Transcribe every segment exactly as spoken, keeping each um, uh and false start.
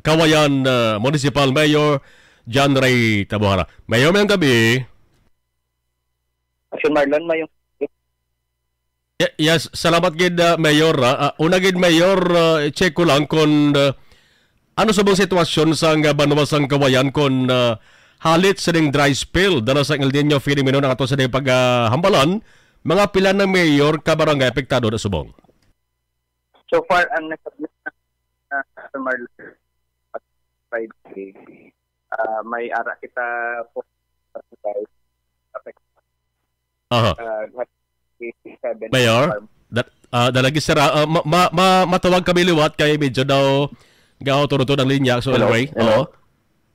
Kawayan, ah, Municipal Mayor John Ray Tabuhara. Mayor, mayong gabi. Action Marlon, mayong Ye-, yes, salamat gid, ah, Mayor, ah. Ah, una gid, Mayor, ah, i-check ko lang kung, ah, ano subong sitwasyon sang, ah, banwa sang Kawayan kung, ah, halit sining dry spell dala sang El Nino phenomenon ang ato sa paghambalan, mga pila na, Mayor, ka barangay apektado na subong? So far, ang nasabit na, ah, sa Marlon, at Friday, ah, may ara kita po sa barangay. Aha. Ah, seven Mayor, farm. Dat-, ah, dalagi sira, ah, ma-, ma-, ma-, matawag kami liwat kay medyo daw gaw turutod ang linya. So, Hello? Anyway, Hello? Oo.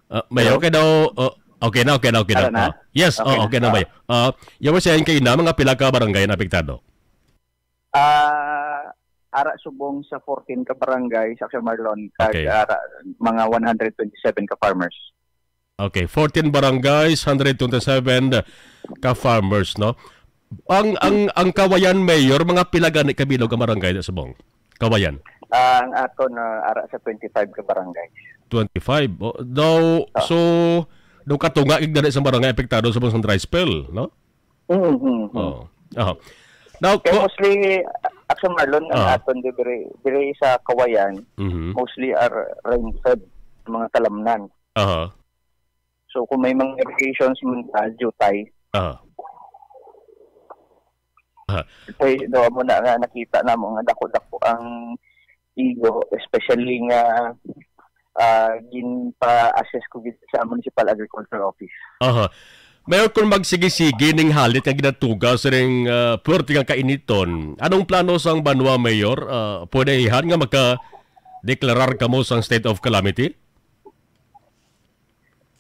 Ah, Mayor, Hello? Okay daw, oh, okay na, okay na, okay na. Ara na? Ah, yes, Okay oh, na. Okay na, Ah. Mayor. Ah, you were saying kaina, mga pila ka barangay ang apektado? Ah, ara subong sa fourteen ka barangay sa Action Marlon, kag Okay. ara, mga one hundred twenty-seven ka farmers. Okay, fourteen barangays, hundred twenty-seven ka farmers, no? Ang, ang, ang Kawayan, Mayor, mga pila gani ka bilog ang barangay na subong? Kawayan. Ah, ang aton, ah, ara sa twenty-five ka barangay. Twenty-five. Oh, daw, Ah. so, daw katunga gid gani sa barangay apektado sa mga dry spell, no? Mm, mm, mm. Oo. Aha. Now, Kaya ko- mostly, Action Marlon, ang Ah. aton di diri, diri sa Kawayan, Mhm. mostly are rain-fed, mga kalamnan. Aha. So, kung may mga irrigations man ka, jutay. Aha. Aha. Kaya daw mo na nga nakita namo nga dako-dako ang igo, especially nga, ah, ginpa-assess ko gid sa Municipal Agriculture Office. Aha. Mayor, kung magsigi-sigi ning halit nga ginatuga sining, ah, puwerte nga kainiton, anong plano sang banwa, Mayor? Ah, pwede ihan nga maka-deklarar kamo sang state of calamity?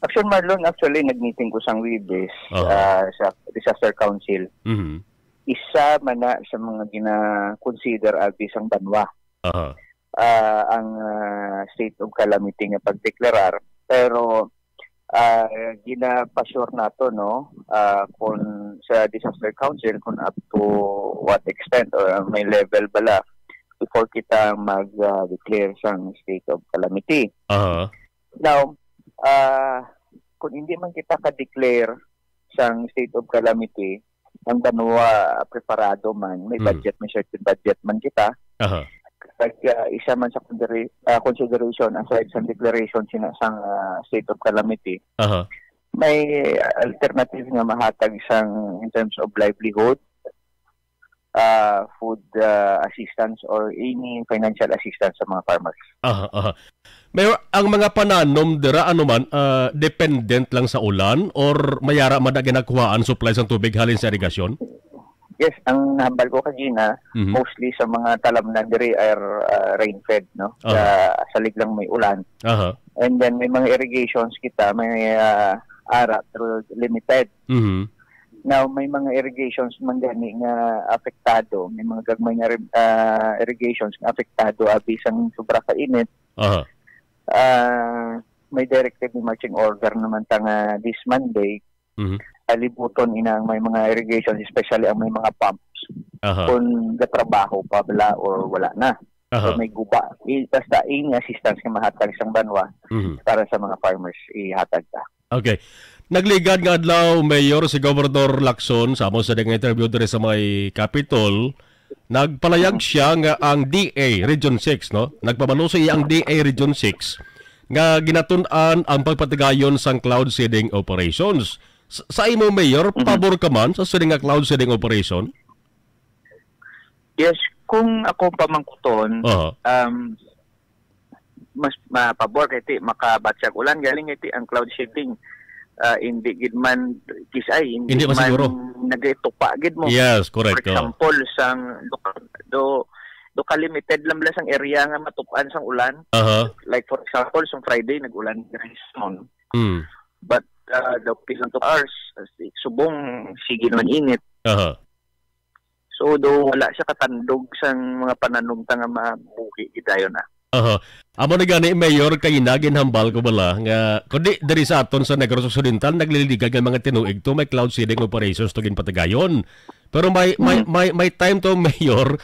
Action Marlon, actually, nag-meeting ko sang Webes, Aha. ah, sa Disaster Council. Mhm. Isa man na sa mga gina-consider abi sang banwa. Aha. Ah, ang, ah, state of calamity nga pagdeklarar. Pero, ah, gina-pa-sure nato, no, ah, kung sa Disaster Council, kung up to what extent or may level bala before kita mag, ah, declare sang state of calamity. Aha. Now, ah, kung hindi man kita ka-declare sang state of calamity, ang banwa preparado man, may Mm. budget, may certain budget man kita. Aha. Kag, ah, isa man sa considera-, ah, consideration, aside sa declaration sina sang, ah, state of calamity, Aha. may alternative nga mahatag sang in terms of livelihood, ah, food, ah, assistance or any financial assistance sa mga farmers. Aha, aha. Mayor, ang mga pananom dira, ano man, ah, dependent lang sa ulan or may ara man na ginakuhaan supply sang tubig halin sa irigasyon? Yes, ang nahambal ko kagina, Mhm. mostly sa mga talamnan diri are, ah, rain-fed, no? Aha. Sa salig lang may ulan. Aha. And then may mga irrigations kita, may, ah, ara, pero limited. Mhm. Now, may mga irrigations man gani nga apektado, may mga gagmay nga re-, ah, irrigations nga apektado abi sang sobra ka init. Aha. Ah, may directive ni marching order naman ta nga this Monday, Mhm. alibuton ina ang may mga irrigations, especially ang may mga pumps, Aha. kung gatrabaho pa bala or wala na. Aha. So, may guba. I-, basta, any assistance nga mahatag sang banwa Mhm. para sa mga farmers, ihatag ta. Okay. Nagligad nga adlaw, Mayor, si Governor Lacson, sa amo sa nga interview diri sa may Capitol, nagpalayag siya nga ang D A Region six, no? Nagpamanusi ang D A Region six nga ginatun-an ang pagpatigayon sang cloud seeding operations. S-, sa imo, Mayor, Mhm. pabor ka man sa sini nga cloud seeding operation? Yes, kung ako pamangkuton, Aha. um, mas mapabor kay ti makabatyag ulan, galing kay ti ang cloud seeding, ah, hindi gid man kisay, hindi Hindi man man siguro. nagatupa gid mo. Yes, correct, For oo. example, sang do, do, do ka limited lang bala sang area nga matupan sang ulan. Aha. Like for example, sang Friday nag-ulan gid sa noon. Mm. But, ah, the pilang two hours, subong sige naman init. Aha. So, do wala siya katandog sang mga pananom ta nga mabuhi gid dayon, ah. Aha. Amo na gani, Mayor, kay na ginhambal ko bala nga, kundi diri sa aton sa Negros Occidental, nagliligad nga mga tinuig to, may cloud seeding operations to ginpatigayon. Pero may, may, Mm. may, may time to, Mayor,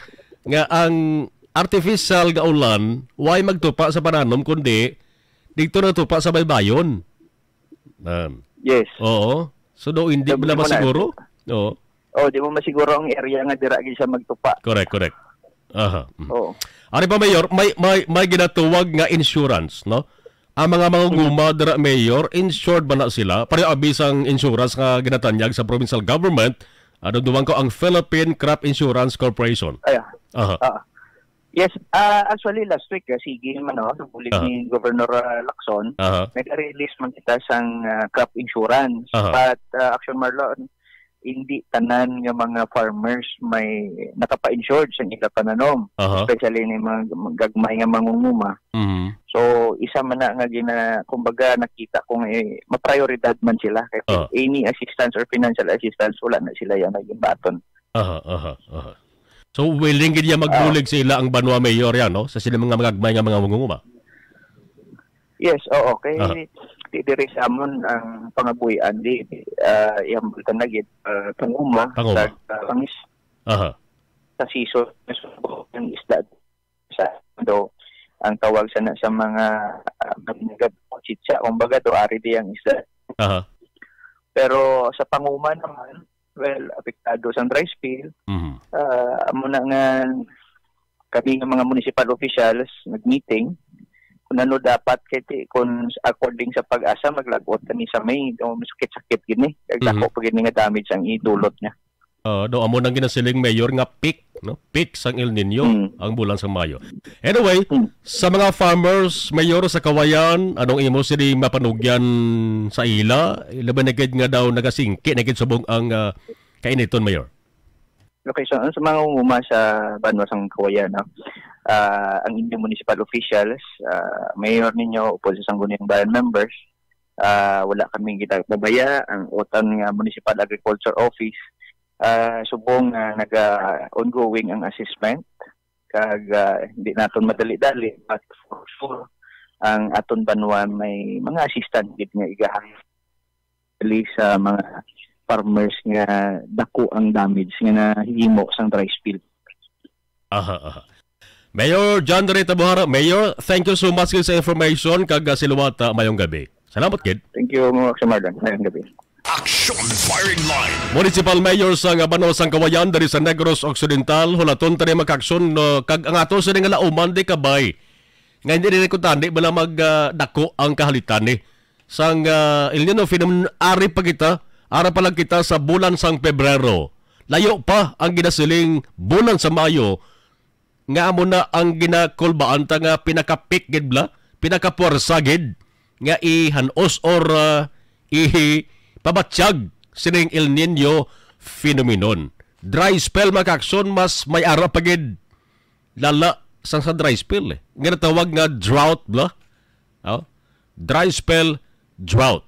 nga ang artificial nga ulan, way magtupa sa pananom, kundi Dito na to pa sa baybayon. Um, Yes. Oo. So, do, hindi So, mo na di mo na masiguro? Oo. Oh, di mo masiguro ang area nga dira gid siya magtupa. Correct, correct. Aha. Mm. Oo. Ari pa, Mayor, may, may, may ginatuwag nga insurance, no? Ang mga mangunguma dira, Mayor, insured ba na sila? Pareho abi sang insurance nga ginatanyag sa provincial government, ano, duwang ko ang Philippine Crop Insurance Corporation. Ay, ah. Aha. Ah. Yes, ah, actually, last week, ah, sige naman, no, sa bulig Ah. ni Governor, ah, Lacson, Aha. nag-release man kita sang, ah, crop insurance. Aha. But, ah, Action Marlon, hindi tanan nga mga farmers may nakapa-insured sa ila pananom, Aha. especially ni mga gagmay nga mangunguma. Mhm. So, isa man na nga gina-, kumbaga, nakita ko nga, eh, maprioridad man sila. Kay Ah. any assistance or financial assistance, wala na sila yan naging baton. Aha, aha, aha. So, willing gid niya Ah. magbulig sa ila ang banwa, Mayor, yan, no? Sa sila mga magagmay nga mga mangunguma. Yes, oo. Kay Aha. di diri sa amon ang pangabuhian, di, ah, ihambal ta na gid, ah, panguma, Panguma. Sa, sa pangis-, Aha. sa season, ang isda sa do, ang tawag sana sa mga, ah, mga chicha, kumbaga, do, ari di ang isda. Aha. Pero sa panguma naman, well, apektado sang dry spell. Mhm. Ah, amo na nga kami nga mga municipal officials nag-meeting kung ano dapat kay ti-, kung according sa PAGASA, maglagot kami sa May. O, masakit-sakit gid ni. Kag Mhm. dako pa gid ni nga damage ang idulot niya. Ah, do, amo nang ginasiling, Mayor, nga peak, no? Peak sang El Nino Mm. ang bulan sa Mayo. Anyway, Mm. sa mga farmers, Mayor, sa Kawayan, anong imo sini mapanugyan sa ila? Labi na gid nga daw nagasingki na gid subong ang, ah, kainiton, Mayor. Okay, so, sa mga mangunguma sa banwa sang Kawayan, no? Ah, ang inyong municipal officials, ah, mayor ninyo, upod sa Sangguniang Bayan members, ah, wala kami ginapabaya. Ang OTAN nga Municipal Agriculture Office, ah, subong nga naga-ongoing ang assessment, kag, ah, hindi naton madali-dali, but for sure, ang aton banwa may mga assistance gid nga igahang dali sa mga farmers nga dako ang damage nga nahimo sang dry spell. Aha, aha. Mayor John Rey Tabuhara, Mayor, thank you so much sa information, kag, ah, siluwata, mayong gabi. Salamat gid. Thank you, mga Marlon. Mayong gabi. Action Firing Line. Municipal Mayor sa nga banwa sang Kawayan diri sa Negros Occidental, hulaton tani makakson, no, kag ang ato sa nga lauman di kabay. Nga hindi rin ko tani bala mag, ah, dako ang kahalitan ni sang, ah, El Nino phenomenon. Ari pa kita, ara pa lang kita sa bulan sang Pebrero. Layo pa ang ginasiling bulan sa Mayo nga amo na ang ginakulbaan ta nga pinakapik gid bala, pinakapuwersa gid nga ihanos or, ah, ipabatyag sining El Nino phenomenon. Dry spell, mga kaaksyon, mas may ara pa gid lala sang sa dry spell, eh. Nga natawag nga drought bala. Oh? Dry spell, drought.